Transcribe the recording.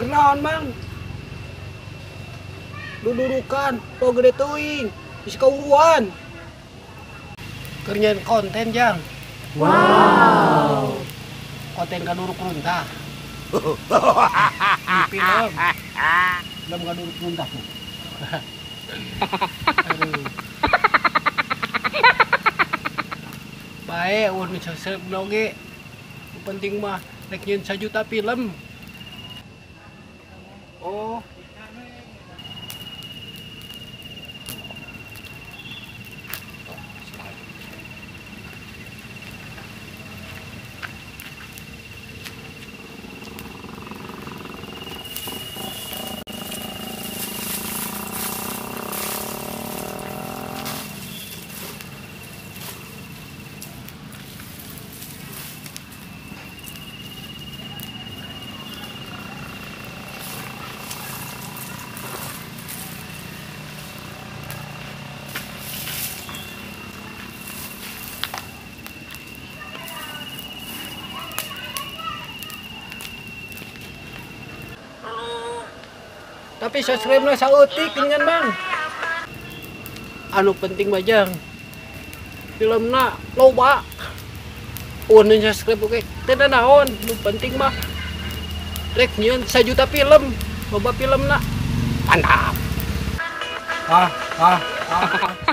Kenaon Mang? Dudurukan, lo gede teuing, bisa kauruan. Keur nyeun konten jang. Wow. Konten kaduruk runtah. Di film. Film kaduruk runtah tuh. Aduh. Bae eueuh nu sesep oge. Nu penting mah rek nyieun 1 juta film. Oh. Tapi subscribe-na saeutik geuningan Bang. Anu penting mah jang. Filmna loba. Eueuh nu subscribe oge teu naon, nu penting mah rek nyieun 1 juta film, loba filmna. Mantap. Ah, ah, ah.